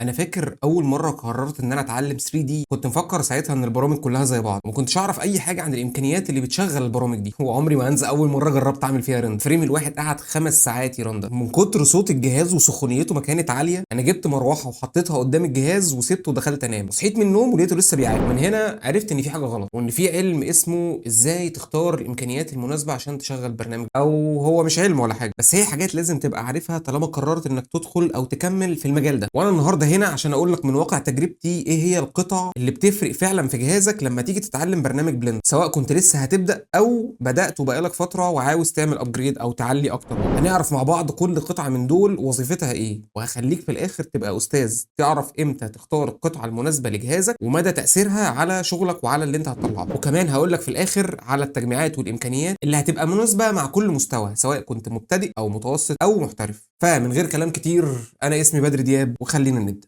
انا فاكر اول مرة قررت ان انا اتعلم 3D، كنت مفكر ساعتها ان البرامج كلها زي بعض، وما كنتش اعرف اي حاجة عن الامكانيات اللي بتشغل البرامج دي. وعمري ما انسى اول مرة جربت اعمل فيها render، frame الواحد قعد 5 ساعات ي render من كتر صوت الجهاز وسخونيته ما كانت عاليه. انا جبت مروحة وحطيتها قدام الجهاز وسبته ودخلت انام، صحيت من النوم ولقيته لسه بيعاني. من هنا عرفت ان في حاجة غلط، وان في علم اسمه ازاي تختار الامكانيات المناسبة عشان تشغل برنامج. او هو مش علم ولا حاجه، بس هي حاجات لازم تبقى عارفها طالما قررت انك تدخل او تكمل في المجال ده. وانا النهارده هنا عشان اقول لك من واقع تجربتي ايه هي القطع اللي بتفرق فعلا في جهازك لما تيجي تتعلم برنامج Blender، سواء كنت لسه هتبدا او بدات وبقالك فترة وعاوز تعمل upgrade او تعلي اكتر. هنعرف مع بعض كل قطعه من دول وظيفتها ايه، وهخليك في الاخر تبقى استاذ تعرف امتى تختار القطعة المناسبة لجهازك ومدى تاثيرها على شغلك وعلى اللي انت هتطلعه. وكمان هقول لك في الاخر على التجميعات والامكانيات اللي هتبقى مناسبة مع كل مستوى، سواء كنت مبتدئ او متوسط او محترف. فمن غير كلام كتير، انا اسمي بدر دياب وخلينا نبدا.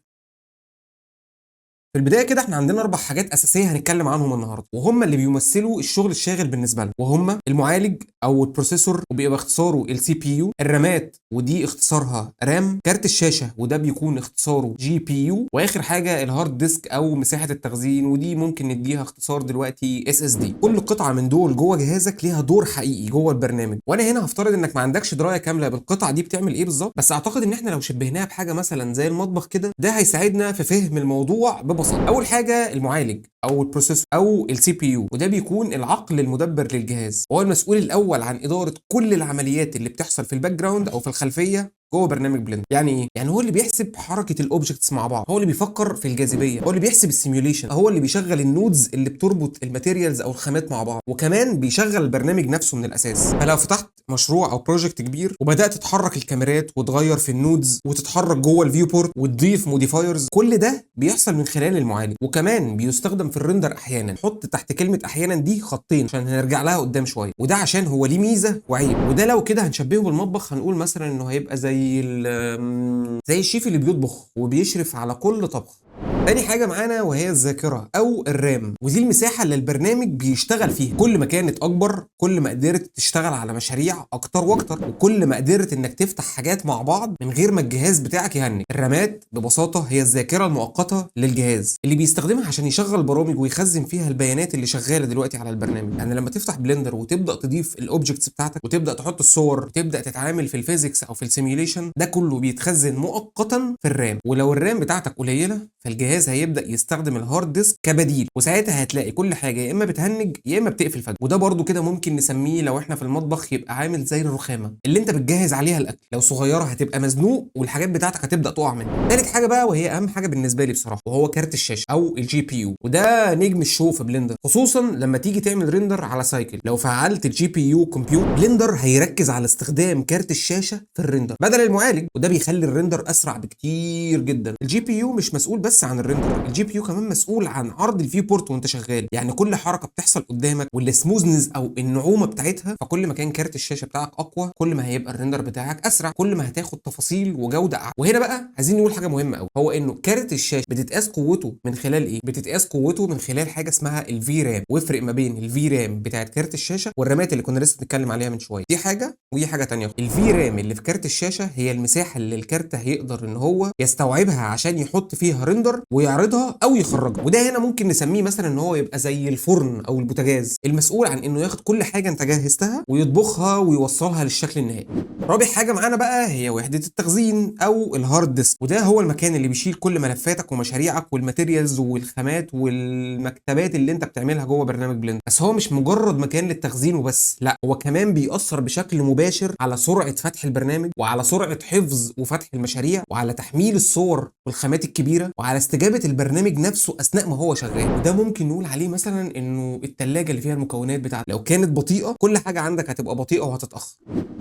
في البداية كده احنا عندنا اربع حاجات اساسية هنتكلم عنهم النهارده، وهم اللي بيمثلوا الشغل الشاغل بالنسبة لنا، وهم المعالج او ال processor وبيبقى اختصاره ال CPU، الرامات ودي اختصارها RAM، كارت الشاشة وده بيكون اختصاره GPU، واخر حاجة ال hard disk او مساحة التخزين، ودي ممكن نديها اختصار دلوقتي SSD. كل قطعه من دول جوه جهازك ليها دور حقيقي جوه البرنامج، وانا هنا هفترض انك ما عندكش دراية كاملة بالقطعه دي بتعمل ايه بالظبط، بس اعتقد ان احنا لو شبهناها بحاجة مثلا زي المطبخ كده، ده هيساعدنا في فهم الموضوع ببساطه. اول حاجة المعالج او ال processor او ال CPU، وده بيكون العقل المدبر للجهاز، وهو المسؤول الاول عن ادارة كل العمليات اللي بتحصل في ال background او في الخلفية جوه برنامج Blender. يعني ايه؟ يعني هو اللي بيحسب حركة ال objects مع بعض، هو اللي بيفكر في الجاذبيه، هو اللي بيحسب ال simulation، هو اللي بيشغل ال nodes اللي بتربط ال materials او الخامات مع بعض، وكمان بيشغل البرنامج نفسه من الاساس. فلو فتحت مشروع او project كبير وبدات تحرك الكاميرات وتغير في ال nodes وتتحرك جوه ال viewport وتضيف modifiers، كل ده بيحصل من خلال المعالج. وكمان بيستخدم في ال render احيانا. حط تحت كلمة احيانا دي خطين عشان هنرجع لها قدام شويه، وده عشان هو ليه ميزة وعيب. وده لو كده هنشبهه بالمطبخ، هنقول مثلا انه هيبقى زي الشيف اللي بيطبخ وبيشرف على كل طبخ. تاني حاجة معانا وهي الذاكرة أو ال RAM، ودي المساحة اللي البرنامج بيشتغل فيها. كل ما كانت أكبر، كل ما قدرت تشتغل على مشاريع أكتر وأكتر، وكل ما قدرت إنك تفتح حاجات مع بعض من غير ما الجهاز بتاعك يهنج. الرامات ببساطة هي الذاكرة المؤقتة للجهاز اللي بيستخدمها عشان يشغل برامج ويخزن فيها البيانات اللي شغالة دلوقتي على البرنامج. يعني لما تفتح Blender وتبدأ تضيف ال objects بتاعتك وتبدأ تحط الصور وتبدأ تتعامل في ال physics أو في ال simulation، ده كله بيتخزن مؤقتا في ال RAM. ولو ال RAM بتاعتك قليلة، فالجهاز هيبدا يستخدم ال hard disk كبديل، وساعتها هتلاقي كل حاجة يا اما بتهنج يا اما بتقفل فجاه. وده برضو كده ممكن نسميه لو احنا في المطبخ يبقى عامل زي الرخامه اللي انت بتجهز عليها الاكل، لو صغيرة هتبقى مزنوق والحاجات بتاعتك هتبدا تقع منك. ثالث حاجة بقى، وهي اهم حاجة بالنسبة لي بصراحه، وهو كارت الشاشة او ال GPU، وده نجم ال show في Blender، خصوصا لما تيجي تعمل render على Cycles. لو فعلت ال GPU compute، Blender هيركز على استخدام كارت الشاشة في ال render بدل المعالج، وده بيخلي ال render اسرع بكتير جدا. ال GPU مش مسؤول بس عن ال render، ال GPU كمان مسؤول عن عرض ال viewport وانت شغال، يعني كل حركة بتحصل قدامك وال smoothness او النعومه بتاعتها. فكل ما كان كارت الشاشة بتاعك اقوى، كل ما هيبقى ال render بتاعك اسرع، كل ما هتاخد تفاصيل وجوده اعلى. وهنا بقى عايزين نقول حاجة مهمة قوي، هو انه كارت الشاشة بتتقاس قوته من خلال ايه؟ بتتقاس قوته من خلال حاجة اسمها ال VRAM. وافرق ما بين ال VRAM بتاعت كارت الشاشة والرامات اللي كنا لسه بنتكلم عليها من شويه، دي حاجة ودي حاجة تانية. ال VRAM اللي في كارت الشاشة هي المساحة اللي الكارت هيقدر ان هو يستوعبها عشان يحط فيها render ويعرضها او يخرجها. وده هنا ممكن نسميه مثلا ان هو يبقى زي الفرن او البوتاجاز المسؤول عن انه ياخد كل حاجة انت جهزتها ويطبخها ويوصلها للشكل النهائي. رابع حاجة معانا بقى هي وحده التخزين او ال hard disk، وده هو المكان اللي بيشيل كل ملفاتك ومشاريعك وال materials والخامات والمكتبات اللي انت بتعملها جوه برنامج Blender. بس هو مش مجرد مكان للتخزين وبس، لا، هو كمان بيأثر بشكل مباشر على سرعة فتح البرنامج وعلى سرعة حفظ وفتح المشاريع وعلى تحميل الصور والخامات الكبيرة وعلى استجابة البرنامج نفسه اثناء ما هو شغال. وده ممكن نقول عليه مثلا انه الثلاجة اللي فيها المكونات بتاعتك لو كانت بطيئه، كل حاجة عندك هتبقى بطيئه وهتتاخر.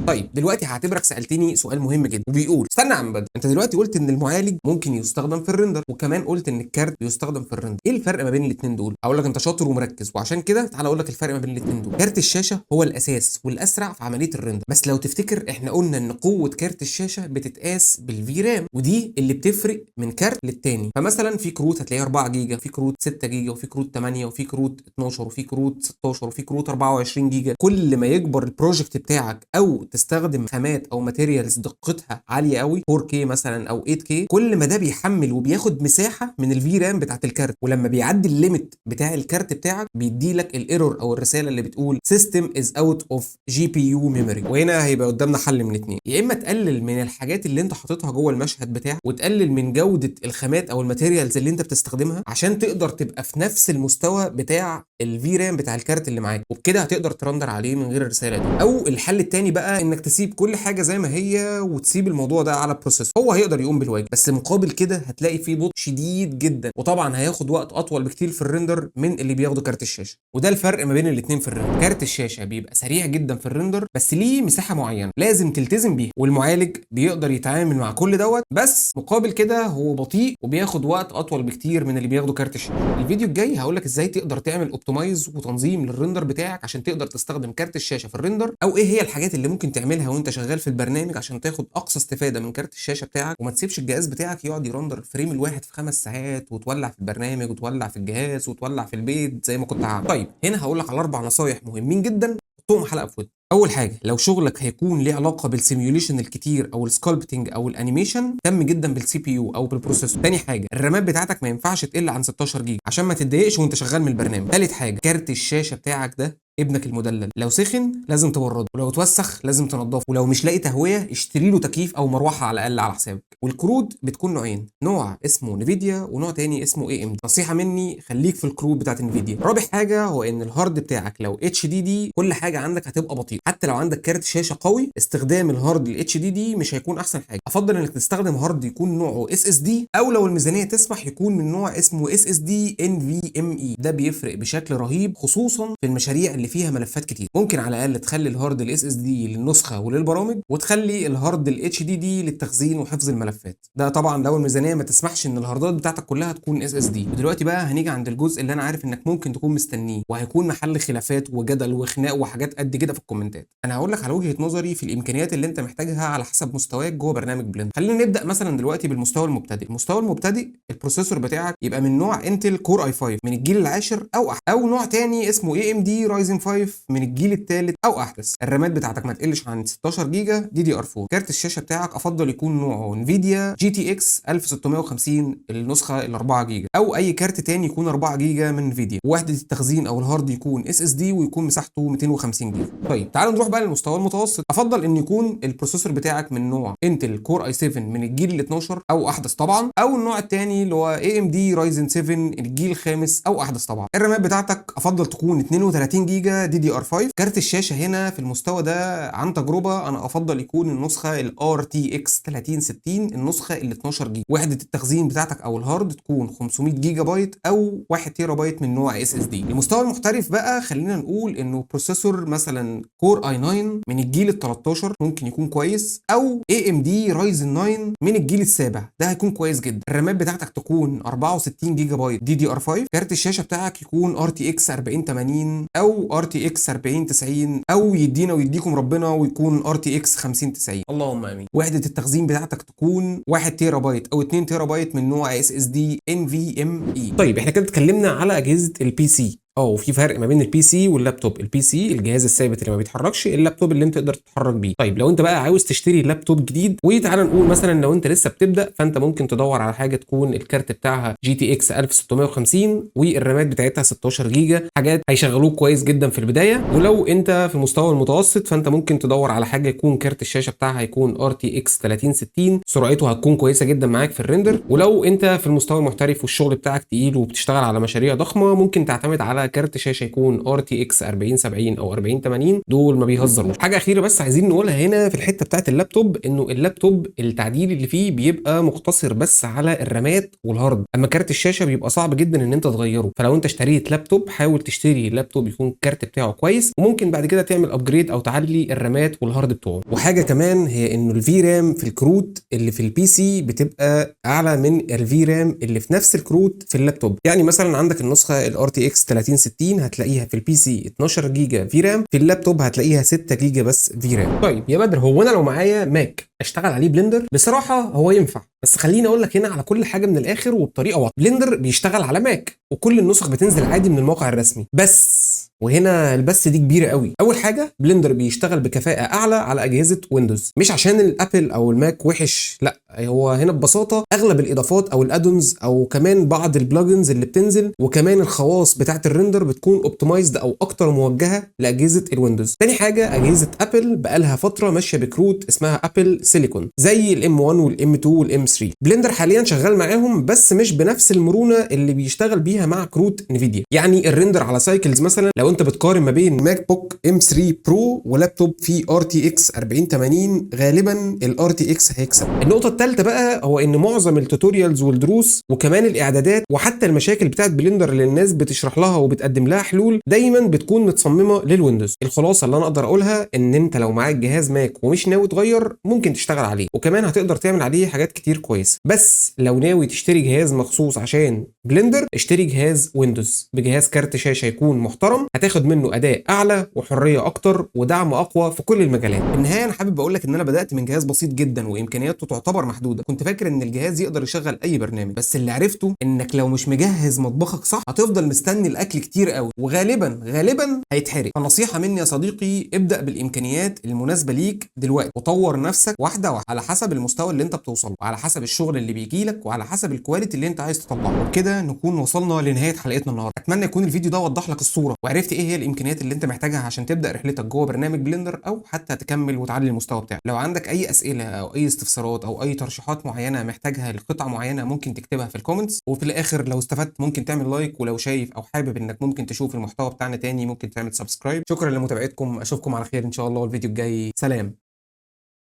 طيب، دلوقتي هعتبرك سالتني سؤال مهم جدا وبيقول: استنى يا عم بدر، انت دلوقتي قلت ان المعالج ممكن يستخدم في ال render، وكمان قلت ان الكارت بيستخدم في ال render، ايه الفرق ما بين الاثنين دول؟ اقول لك: انت شاطر ومركز، وعشان كده تعالى اقول لك الفرق ما بين الاثنين دول. كارت الشاشة هو الاساس والاسرع في عملية ال render، بس لو تفتكر احنا قلنا ان قوة كارت الشاشة بتتقاس بال VRAM، ودي اللي بتفرق من كارت للتاني. فمثلا في كروت هتلاقيها 4 جيجا، في كروت 6 جيجا، وفي كروت 8، وفي كروت 12، وفي كروت 16، وفي كروت 24 جيجا. كل ما يكبر ال project بتاعك او تستخدم خامات او materials دقتها عالية قوي 4K مثلا او 8K، كل ما ده بيحمل وبياخد مساحة من ال VRAM بتاعت الكارت، ولما بيعدي ال limit بتاع الكارت بتاعك بيدي لك ال error او الرسالة اللي بتقول system is out of GPU memory. وهنا هيبقى قدامنا حل من اتنين: يا اما تقلل من الحاجات اللي انت حاططها جوه المشهد بتاعك وتقلل من جوده الخامات او ال materials اللي انت بتستخدمها عشان تقدر تبقى في نفس المستوى بتاع ال VRAM بتاع الكارت اللي معاك، وبكده هتقدر ترندر عليه من غير الرسالة دي. او الحل التاني بقى انك تسيب كل حاجة زي ما هي وتسيب الموضوع ده على processor، هو هيقدر يقوم بالواجب، بس مقابل كده هتلاقي فيه بطء شديد جدا، وطبعا هياخد وقت اطول بكتير في ال render من اللي بياخده كارت الشاشة. وده الفرق ما بين الاثنين في ال render. كارت الشاشة بيبقى سريع جدا في ال render بس ليه مساحة معينة لازم تلتزم بيها، والمعالج بيقدر يتعامل مع كل دوت، بس مقابل كده هو بطيء وبياخد وقت اطول بكتير من اللي بياخده كارت الشاشه. الفيديو الجاي هقول لك ازاي تقدر تعمل optimize وتنظيم لل render بتاعك عشان تقدر تستخدم كارت الشاشة في ال render، او ايه هي الحاجات اللي ممكن تعملها وانت شغال في البرنامج عشان تاخد اقصى استفاده من كارت الشاشة بتاعك، وما تسيبش الجهاز بتاعك يقعد يرندر ال frame الواحد في 5 ساعات وتولع في البرنامج وتولع في الجهاز وتولع في البيت زي ما كنت عامل. طيب، هنا هقول لك على اربع نصايح مهمين جدا، حطهم حلقة في ودنك. اول حاجه، لو شغلك هيكون ليه علاقة بال simulation الكتير او ال sculpting او ال animation، اهتم جدا بال CPU او بال processor. تاني حاجه، الرامات بتاعتك ما ينفعش تقل عن 16 جيجا عشان ما تتضايقش وانت شغال من البرنامج. تالت حاجه، كارت الشاشة بتاعك ده ابنك المدلل، لو سخن لازم تبرده، ولو اتوسخ لازم تنضفه، ولو مش لاقي تهوية اشتري له تكييف او مروحة على الاقل على حسابك. والكروت بتكون نوعين، نوع اسمه Nvidia ونوع تاني اسمه AMD. نصيحة مني، خليك في الكروت بتاعت Nvidia. رابع حاجة هو ان ال hard بتاعك لو HDD كل حاجة عندك هتبقى بطيئه، حتى لو عندك كارت شاشة قوي استخدام ال hard ال HDD مش هيكون احسن حاجه. افضل انك تستخدم hard يكون نوعه SSD، او لو الميزانية تسمح يكون من نوع اسمه اس اس دي ان في ام اي. ده بيفرق بشكل رهيب خصوصا في المشاريع اللي فيها ملفات كتير. ممكن على الاقل تخلي ال hard ال SSD للنسخه وللبرامج، وتخلي ال hard ال HDD للتخزين وحفظ الملفات. ده طبعا لو الميزانية ما تسمحش ان الهاردات بتاعتك كلها تكون SSD. ودلوقتي بقى هنيجي عند الجزء اللي انا عارف انك ممكن تكون مستنيه، وهيكون محل خلافات وجدل وخناق وحاجات قد كده في الكومنتات. انا هقول لك على وجهه نظري في الامكانيات اللي انت محتاجها على حسب مستواك جوه برنامج Blender. خلينا نبدا مثلا دلوقتي بالمستوى المبتدئ. المستوى المبتدئ، ال processor بتاعك يبقى من نوع Intel Core i5 من الجيل العاشر او نوع تاني اسمه AMD Ryzen 5 من الجيل الثالث او احدث. الرامات بتاعتك ما تقلش عن 16 جيجا DDR4. كارت الشاشة بتاعك افضل يكون نوعه Nvidia GTX 1650 النسخة ال 4 جيجا، او اي كارت تاني يكون 4 جيجا من Nvidia. وحده التخزين او ال hard يكون SSD ويكون مساحته 250 جيجا. طيب، تعالوا نروح بقى للمستوى المتوسط. افضل ان يكون ال processor بتاعك من نوع Intel Core i7 من الجيل ال 12 او احدث طبعا، او النوع الثاني اللي هو AMD Ryzen 7 الجيل الخامس او احدث طبعا. الرامات بتاعتك افضل تكون 32 جيجا DDR5. كارت الشاشة هنا في المستوى ده عن تجربه انا افضل يكون النسخة ال RTX 3060 النسخة ال 12 جيجا. وحده التخزين بتاعتك او ال hard تكون 500 جيجا بايت او 1 تيرا بايت من نوع SSD. المستوى المحترف بقى، خلينا نقول انه processor مثلا Core i9 من الجيل ال 13 ممكن يكون كويس، او AMD Ryzen 9 من الجيل السابع، ده هيكون كويس جدا. الرامات بتاعتك تكون 64 جيجا بايت DDR5. كارت الشاشة بتاعك يكون RTX 4080 او RTX 4090، او يدينا ويديكم ربنا ويكون RTX 5090، اللهم امين. وحده التخزين بتاعتك تكون 1 تيرا بايت او 2 تيرا بايت من نوع اس اس دي ان في ام اي. طيب، احنا كده اتكلمنا على اجهزة ال PC. وفي فرق ما بين ال PC وال laptop. ال PC الجهاز الثابت اللي ما بيتحركش، اللابتوب اللي انت تقدر تتحرك بيه. طيب، لو انت بقى عاوز تشتري لابتوب جديد، وتعالى نقول مثلا لو انت لسه بتبدا، فانت ممكن تدور على حاجة تكون الكارت بتاعها GTX 1650 والرامات بتاعتها 16 جيجا، حاجات هيشغلوك كويس جدا في البدايه. ولو انت في المستوى المتوسط، فانت ممكن تدور على حاجة يكون كارت الشاشة بتاعها يكون RTX 3060، سرعته هتكون كويسة جدا معاك في ال render. ولو انت في المستوى المحترف والشغل بتاعك تقيل وبتشتغل على مشاريع ضخمه، ممكن تعتمد على كارت شاشة يكون RTX 4070 او 4080، دول ما بيهزروش. حاجة اخيرة بس عايزين نقولها هنا في الحتة بتاعت اللابتوب، انه اللابتوب التعديل اللي فيه بيبقى مقتصر بس على الرامات وال hard، اما كارت الشاشة بيبقى صعب جدا ان انت تغيره. فلو انت اشتريت لابتوب، حاول تشتري لابتوب يكون الكارت بتاعه كويس، وممكن بعد كده تعمل upgrade او تعلي الرامات وال hard بتوعه. وحاجه كمان هي انه ال VRAM في الكروت اللي في ال PC بتبقى اعلى من ال VRAM اللي في نفس الكروت في اللابتوب. يعني مثلا عندك النسخة ال RTX 3060 3060 هتلاقيها في ال PC 12 جيجا VRAM، في اللابتوب هتلاقيها 6 جيجا بس VRAM. طيب يا بدر، هو انا لو معايا Mac اشتغل عليه Blender؟ بصراحة هو ينفع، بس خليني اقول لك هنا على كل حاجة من الاخر وبطريقة واضحه. Blender بيشتغل على Mac وكل النسخ بتنزل عادي من الموقع الرسمي، بس وهنا البس دي كبيرة قوي. اول حاجه، Blender بيشتغل بكفاءة اعلى على اجهزة Windows، مش عشان ال Apple او ال Mac وحش، لا، هو هنا ببساطة اغلب الاضافات او ال add-ons او كمان بعض ال plugins اللي بتنزل وكمان الخواص بتاعه ال render بتكون optimized او اكتر موجهة لاجهزة ال Windows. تاني حاجه، اجهزة Apple بقالها فترة ماشية بكروت اسمها Apple Silicon زي ال M1 وال M2 وال M3. Blender حاليا شغال معاهم بس مش بنفس المرونة اللي بيشتغل بيها مع كروت Nvidia. يعني ال render على Cycles مثلا، لو انت بتقارن ما بين MacBook M3 Pro ولابتوب فيه RTX 4080، غالبا ال RTX هيكسب. النقطة الثالثة بقى هو ان معظم ال tutorials والدروس وكمان الاعدادات وحتى المشاكل بتاعت Blender اللي الناس بتشرح لها وبتقدم لها حلول دايما بتكون متصممه لل Windows. الخلاصة اللي انا اقدر اقولها ان انت لو معاك جهاز Mac ومش ناوي تغير ممكن تشتغل عليه، وكمان هتقدر تعمل عليه حاجات كتير كويسه. بس لو ناوي تشتري جهاز مخصوص عشان Blender، اشتري جهاز Windows بجهاز كارت شاشة يكون محترم، هتاخد منه اداء اعلى وحريه اكتر ودعم اقوى في كل المجالات. في النهاية انا حابب اقول لك ان انا بدات من جهاز بسيط جدا وامكانياته تعتبر محدوده. كنت فاكر ان الجهاز يقدر يشغل اي برنامج، بس اللي عرفته انك لو مش مجهز مطبخك صح هتفضل مستني الاكل كتير قوي وغالبا غالبا هيتحرق. فنصيحه مني يا صديقي، ابدا بالامكانيات المناسبة ليك دلوقتي وطور نفسك واحدة واحدة على حسب المستوى اللي انت بتوصله وعلى حسب الشغل اللي بيجي لك وعلى حسب ال quality اللي انت عايز تطلعه. وبكده نكون وصلنا لنهاية حلقتنا النهارده. اتمنى يكون الفيديو ده وضح لك الصورة وعرفت ايه هي الامكانيات اللي انت محتاجها عشان تبدا رحلتك جوه برنامج Blender او حتى تكمل وتعلي المستوى بتاعك. لو عندك اي اسئلة او اي استفسارات او اي ترشيحات معينة محتاجها لقطعه معينة ممكن تكتبها في ال comments. وفي الاخر لو استفدت ممكن تعمل like، ولو شايف او حابب انك ممكن تشوف المحتوى بتاعنا تاني ممكن تعمل subscribe. شكرا لمتابعتكم، اشوفكم على خير ان شاء الله الفيديو الجاي. سلام.